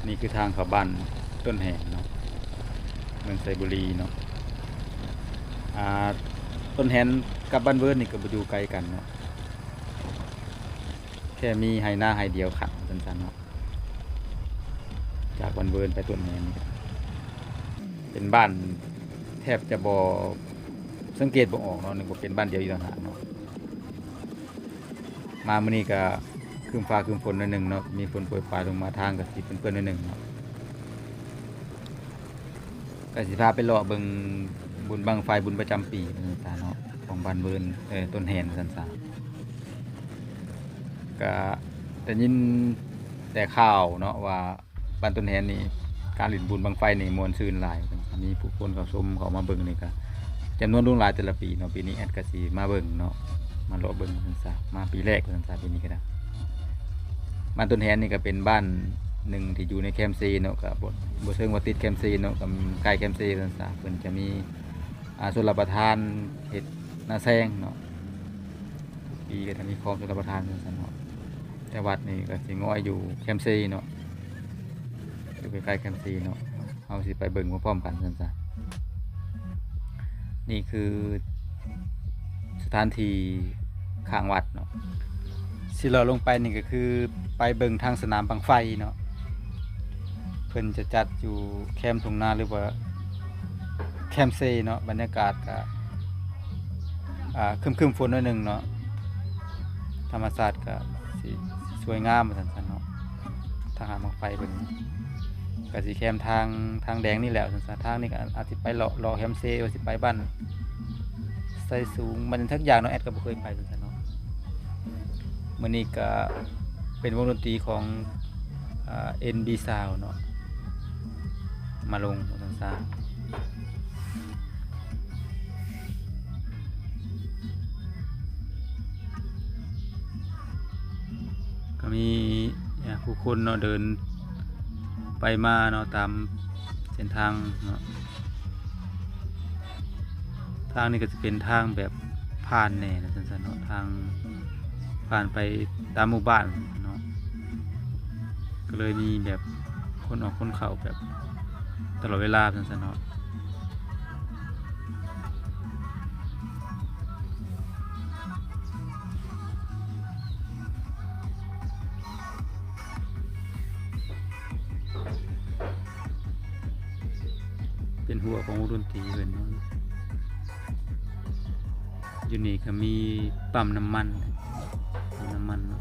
ນີ້ຄືທາງເຂົ້າບ້ານຕົ້ນແຫນເນາະ ເມືອງໄຊບູລີເນາະ. ອ່າ ຕົ້ນແຫນກັບບ້ານເວີນນີ້ກໍບໍ່ຢູ່ໄກກັນເນາະ ແຄ່ມີໄຮ່ນາໄຮ່ດຽວຂ້າງ ວ່າຊັ້ນໆເນາະ. ຈາກບ້ານເວີນໄປຕົ້ນແຫນນີ້ ເປັນບ້ານແທບຈະບໍ່ ສັງເກດບໍ່ອອກເນາະ ນຶກວ່າເປັນບ້ານດຽວອີກຕ່າງຫາກເນາະ. ມາມື້ນີ້ກໍຄຶ້ມຟ້າຄຶ້ມຝົນໜ້ອຍໜຶ່ງເນາະ ມີຝົນໂປຍປາຍລົງມາ ທາງກໍຊິເປື້ອນໆໜ້ອຍໜຶ່ງເນາະ. ກໍຊິພາໄປເລາະເບິ່ງບຸນບັ້ງໄຟ ບຸນປະຈຳປີ ວ່າຊັ້ນຊະເນາະ ຂອງບ້ານເວີນ ເອີ ຕົ້ນແຫນ ວ່າຊັ້ນຊະ. ກະໄດ້ຍິນແຕ່ຂ່າວເນາະວ່າ ບ້ານຕົ້ນແຫນນີ້ ການຫຼິ້ນບຸນບັ້ງໄຟນີ້ມ່ວນຊື່ນຫຼາຍ ມີຜູ້ຄົນເຂົ້າຊົມເຂົ້າມາເບິ່ງນີ້ກະຈຳນວນຫຼວງຫຼາຍແຕ່ລະປີເນາະ. ປີນີ້ແອດກະຊິມາເບິ່ງເນາະ ມາເລາະເບິ່ງວ່າຊັ້ນຊະ ມາປີແລກວ່າຊັ້ນຊະ ປີນີ້ກະໄດ້. ບ້ານຕົ້ນແຫນນີ້ກະເປັນບ້ານໜຶ່ງທີ່ຢູ່ໃນແຄມເຊເນາະ ກະບໍ່ ບໍ່ເຊີງວ່າຕິດແຄມເຊເນາະ ກະໃກ້ແຄມເຊວ່າຊັ້ນຊະ. ເພິ່ນຈະມີ ອ່າ ຊົນລະປະທານເຮັດນາແຊງເນາະ ທຸກປີກໍຈະມີຄອງຊົນລະປະທານວ່າຊັ້ນເນາະ. ແຕ່ວັດນີ້ກໍຊິງອຍຢູ່ແຄມເຊເນາະ ຢູ່ໃກ້ໆແຄມເຊເນາະ. ເຮົາຊິໄປເບິ່ງພ້ອມໆກັນວ່າຊັ້ນຊະ. ນີ້ຄືສະຖານທີ່ຂ້າງວັດເນາະ. ຊິເລາະລົງໄປນີ້ກໍຄືໄປເບິ່ງທາງສະໜາມບັ້ງໄຟເນາະ ເພິ່ນຈະຈັດຢູ່ແຄມທົ່ງນາ ຫຼືວ່າແຄມເຊເນາະ. ບັນຍາກາດກະ ອ່າ ຄຶ້ມໆຝົນໜ້ອຍໜຶ່ງເນາະ ທຳມະຊາດກະຊິ ຊິສວຍງາມວ່າຊັ້ນຊະເນາະ. ທາງຫາບັ້ງໄຟເພິ່ນກະຊິແຄມທາງ ທາງແດງນີ້ແຫຼະວ່າຊັ້ນຊະ. ທາງນີ້ກະອາດ ອາດຊິໄປເລາະ ເລາະແຄມເຊ ວ່າຊິໄປບ້ານໄຊສູງ ມັນຈັກຢ່າງເນາະ ແອດກໍບໍ່ເຄີຍໄປວ່າຊັ້ນຊະເນາະ. ມື້ນີ້ກະເປັນວົງດົນຕີຂອງ ອ່າ ເອັນບີຊາວເນາະ ມາລົງວ່າຊັ້ນຊະ. ກໍມີ ອ່າ ຜູ້ຄົນເນາະ ເດີນໄປມາເນາະ ຕາມເສັ້ນທາງເນາະ. ທາງນີ້ກໍຈະເປັນທາງແບບຜ່ານແດ່ວ່າຊັ້ນຊະເນາະ ທາງຜ່ານໄປຕາມໝູ່ບ້ານເນາະ ກໍເລີຍມີແບບຄົນອອກຄົນເຂົ້າແບບຕະຫຼອດເວລາວ່າຊັ້ນຊະເນາະ. ເປັນຫົວຂອງວົງດົນຕີເພິ່ນເນາະ. ຢູ່ນີ້ກໍມີປ້ຳນ້ຳມັນ ປ້ຳນ້ຳມັນເນາະ.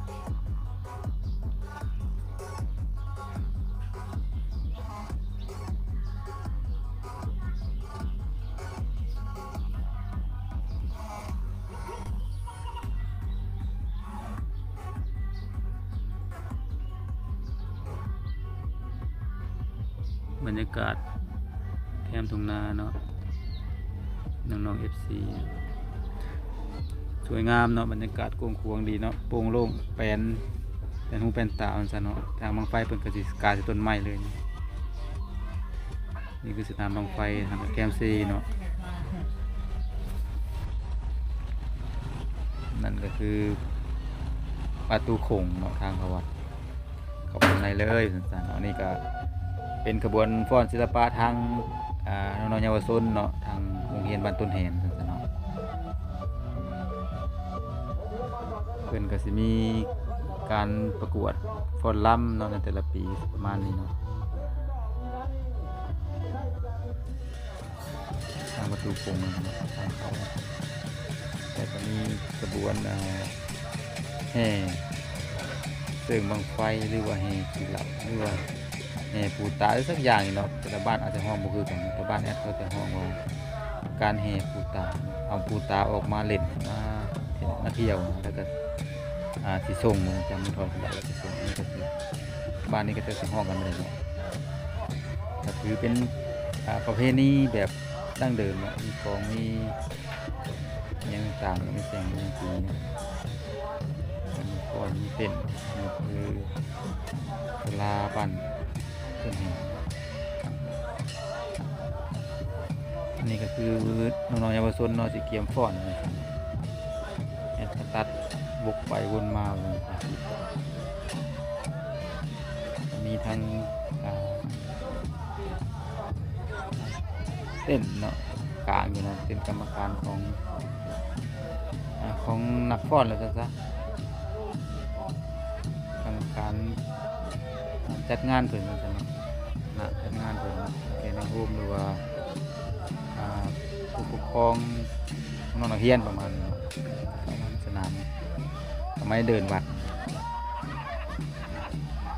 ບັນຍາກາດແຄມທົ່ງນາເນາະ ນ້ອງໆ ເອັຟຊີ ສວຍງາມເນາະ. ບັນຍາກາດກວ້າງຂວາງດີເນາະ ໂປ່ງໂລ່ງ ແປນ ແປນຫູແປນຕາວ່າຊັ້ນເນາະ. ທາງບັ້ງໄຟເພິ່ນກໍຊິກາຍໃສ່ຕົ້ນໄມ້ເລີຍ. ນີ້ຄືສະໜາມບັ້ງໄຟທາງແຄມເຊເນາະ. ນັ້ນກໍຄືປະຕູໂຂງເນາະ ທາງເຂົ້າວັດ ເຂົ້າໄປຂ້າງໃນເລີຍວ່າຊັ້ນເນາະ. ນີ້ກໍເປັນຂະບວນຟ້ອນສິລະປະທາງ ອ່າ ນ້ອງໆເຍົາວະຊົນເນາະ ທາງໂຮງຮຽນບ້ານຕົ້ນແຫນວ່າຊັ້ນເນາະ. ເພິ່ນກໍຊິມີການປະກວດຟ້ອນລຳເນາະ ໃນແຕ່ລະປີ ປະມານນີ້ເນາະ. ທາງປະຕູໂຂງເນາະ ທາງເຂົ້າ ແລ້ວກໍມີຂະບວນ ເອີ ແຫ່ເຊິ່ງບັ້ງໄຟ ຫຼືວ່າແຫ່ຂີ້ເຫຼົ້າ ຫຼືວ່າແຫ່ປູຕາ ຫຼືສັກຢ່າງນີ້ເນາະ. ແຕ່ລະບ້ານອາດຈະຮ້ອງບໍ່ຄືກັນ ແຕ່ບ້ານແອດເຂົາຈະຮ້ອງວ່າ ການແຫ່ປູຕາ ເອົາປູຕາອອກມາຫຼິ້ນ ມາ ມາທ່ຽວ ແລ້ວກໍ ອ່າ ຊິສົ່ງ ຈຳມັນທອດກັນໄດ້ ແລ້ວຊິສົ່ງ ອັນນີ້ກໍຄື ບ້ານນີ້ກໍຈະຮ້ອງກັນແບບນີ້ເນາະ. ກໍຖືເປັນ ອ່າ ປະເພນີແບບດັ້ງເດີມເນາະ ມີຂອງ ມີຫຍັງຕ່າງໆ ມີແສງ ມີສີເນາະ ມີຟ້ອນ ມີເຕັ້ນ ນີ້ຄືສາລາບ້ານເພິ່ນແຫ່ງ. ອັນນີ້ກໍຄືນ້ອງໆເຍົາວະຊົນເນາະ ຊິກຽມຟ້ອນ ແອດກໍຕັດວົກໄປວົນມາ ມີທັງ ອ່າ ເຕັ້ນເນາະ ກາງຢູ່ນະ ເປັນກຳມະການຂອງ ອາ ຂອງນັກຟ້ອນວ່າຊັ້ນຊະ ກຳມະການຈັດງານເພິ່ນວ່າຊັ້ນເນາະ ຄະນະຈັດງານເພິ່ນເນາະ ແກ່ນາຍໂຮມ ຫຼືວ່າ ອາ ຜູ້ປົກຄອງນ້ອງນັກຮຽນປະມານນີ້ເນາະ ປະມານສະໜາມ ສະໄໝເດີ່ນວັດ.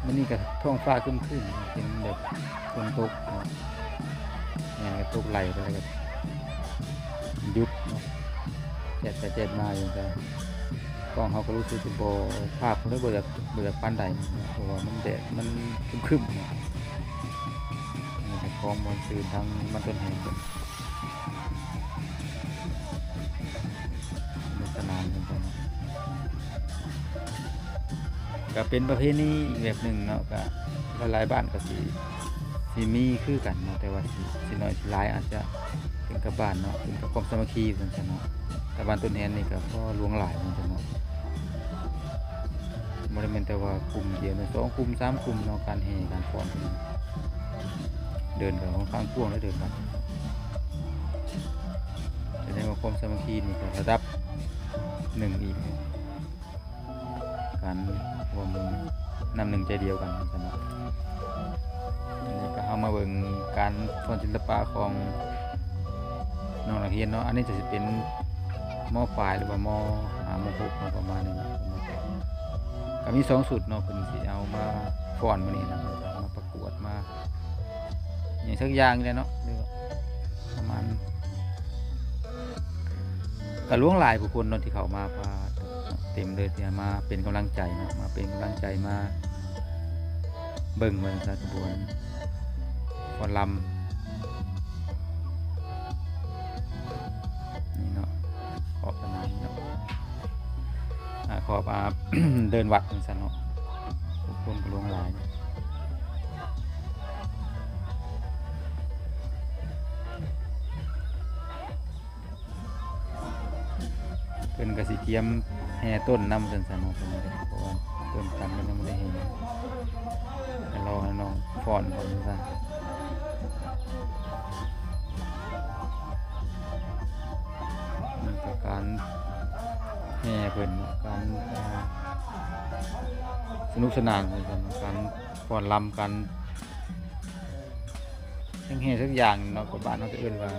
ມື້ນີ້ກໍທ້ອງຟ້າຄຶ້ມໆ ເປັນແບບຝົນຕົກເນາະ ແມ່ນກໍຕົກໄຫຼໄປແລ້ວກໍຢຸດເນາະ ແຈດໄປແຈດມາຢູ່ ແຕ່ກ້ອງເຮົາກໍຮູ້ສຶກວ່າບໍ່ ພາບມັນບໍ່ຢາກ ບໍ່ຢາກປານໃດເນາະ ເພາະວ່າມັນແດດ ມັນຄຶ້ມໆເນາະ. ອັນນີ້ກໍຄອງມ່ວນຊື່ນທາງບ້ານຕົ້ນແຮງເພິ່ນ ສະໜາມເພິ່ນ ກໍເປັນປະເພນີອີກແບບໜຶ່ງເນາະ ກະຫຼາຍໆບ້ານກໍຊິ ຊິມີຄືກັນເນາະ ແຕ່ວ່າຊິ ຊິໜ້ອຍຊິຫຼາຍອາດຈະຂຶ້ນກັບບ້ານເນາະ ຂຶ້ນກັບຄວາມສາມັກຄີວ່າຊັ້ນຊະເນາະ. ແຕ່ບ້ານຕົ້ນແຮງນີ້ກໍພໍຫຼວງຫຼາຍວ່າຊັ້ນເນາະ ບໍ່ໄດ້ແມ່ນແຕ່ວ່າກຸ່ມດຽວເນາະ ສອງກຸ່ມສາມກຸ່ມເນາະ ການແຫ່ການຟ້ອນ ເດີ່ນກໍຂ້ອນຂ້າງກວ້າງ ແລະ ເດີ່ນກັນ ສະແດງວ່າຄວາມສາມັກຄີນີ້ກໍລະດັບໜຶ່ງອີກ ການຮ່ວມນ້ຳໜຶ່ງໃຈດຽວກັນຊັ້ນເນາະ. ອັນນີ້ກໍເຮົາມາເບິ່ງການສອນສິລະປະຂອງນ້ອງນັກຮຽນເນາະ ອັນນີ້ຈະຊິເປັນ ມ.ປາຍ ຫຼືວ່າ ມ.ຫ້າ ມ.ຫົກ ເນາະ ປະມານນີ້ເນາະ. ກໍມີສອງຊຸດເນາະ ເພິ່ນຊິເອົາມາຟ້ອນມື້ນີ້ນະ ມາປະກວດ ມາຫຍັງສັກຢ່າງນີ້ແຫຼະເນາະ ຫຼືວ່າປະມານ ກໍຫຼວງຫຼາຍຜູ້ຄົນເນາະທີ່ເຂົ້າມາ ປາ ເຕັມເລີຍ ທີ່ມາເປັນກຳລັງໃຈເນາະ ມາເປັນກຳລັງໃຈ ມາເບິ່ງວ່າຊັ້ນຊະ ຂະບວນຟ້ອນລຳນີ້ເນາະ ຂອບປະມານນີ້ເນາະ ອາ ຂອບ ອາ ເດີ່ນວັດວ່າຊັ້ນເນາະ ຜູ້ຄົນກໍຫຼວງຫຼາຍ. ເພິ່ນກໍຊິກຽມແຫ່ຕົ້ນນຳຊັ້ນຊະເນາະ ເພິ່ນກໍ ເພາະວ່າຕົ້ນຕານເພິ່ນຍັງບໍ່ໄດ້ແຫ່ ກໍລໍໃຫ້ນ້ອງຟ້ອນກ່ອນວ່າຊັ້ນ. ມັນກໍການແຫ່ເພິ່ນເນາະ ການ ອາ ສະໜຸກສະໜານວ່າຊັ້ນເນາະ ການຟ້ອນລຳ ການ ຫຍັງແຫ່ສັກຢ່າງເນາະ ກະບ້ານເຮົາຈະເອີ້ນວ່າ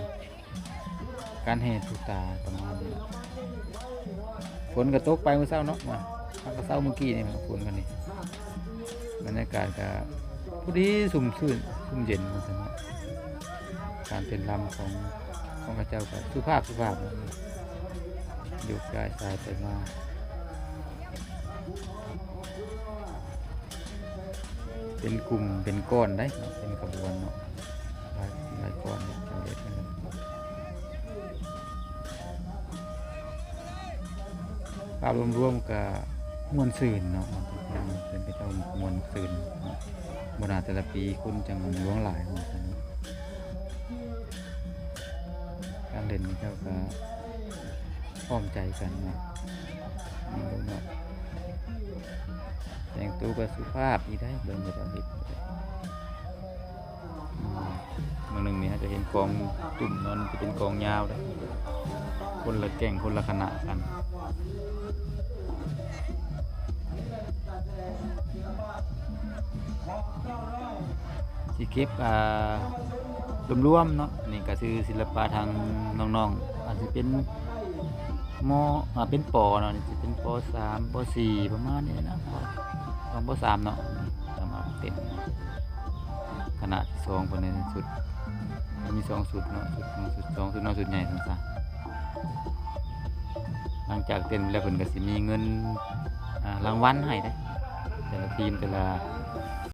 ການແຫ່ປູຕາປະມານນີ້. ຝົນກໍຕົກໄປມື້ເຊົ້າເນາະ ມາ ເຮົາກໍເຊົ້າມື້ກີ້ນີ້ ຝົນກໍນີ້ ບັນຍາກາດກໍພໍດີຊຸ່ມຊື່ນຊຸ່ມເຢັນວ່າຊັ້ນເນາະ. ການເຕັ້ນລຳຂອງ ຂອງເຂົາເຈົ້າກໍສຸພາບ ສຸພາບເນາະ ໂຍກຍ້າຍສາຍໄປມາ. ເປັນກຸ່ມເປັນກ້ອນໄດ໋ເນາະ ເປັນຂະບວນເນາະ ຫຼາຍ ຫຼາຍກ້ອນເນາະ ເຈົ້າເຮັດນັ້ນ. ພາບລວມໆກະມ່ວນຊື່ນເນາະ ເປັນ ເປັນເຈົ້າມ່ວນຊື່ນເນາະ ບໍ່ໜ້າແຕ່ລະປີຄົນຈັ່ງຫຼວງຫຼາຍວ່າຊັ້ນເນາະ. ການເຫຼັ້ນເຂົາເຈົ້າກະ ພ້ອມໃຈກັນເນາະ ມີເນາະ ແຕ່ງໂຕກໍສຸພາບດີໄດ໋ ເບິ່ງເຂົາເຈົ້າເຮັດ ອືມ ບາງໜຶ່ງນີ້ເຮົາຈະເຫັນກອງຕຸ້ມເນາະ ຈະເປັນກອງຍາວເດ້ ຄົນລະແກ້ງຄົນລະຄະນະກັນ. ຊິເກັບ ອ່າ ລວມໆເນາະ ນີ້ກະຊື່ສິລະປະທາງນ້ອງໆ ອາດຊິເປັນ ມໍ ອາ ເປັນ ປໍ ເນາະ ນີ້ຊິເປັນ ປໍສາມ ປໍສີ່ ປະມານນີ້ນະ ສອງ ປໍສາມເນາະ ສາມາເຕັ້ນ ຄະນະທີສອງເພິ່ນໃນຊຸດ ມັນມີສອງຊຸດເນາະ ຊຸດໜຶ່ງ ຊຸດສອງ ຊຸດນ້ອຍ ຊຸດໃຫຍ່ຊັ້ນຊະ. ຫຼັງຈາກເຕັ້ນແລ້ວ ເພິ່ນກໍຊິມີເງິນ ອາ ລາງວັນໃຫ້ເດ້ ແຕ່ລະທີມ ແຕ່ລະ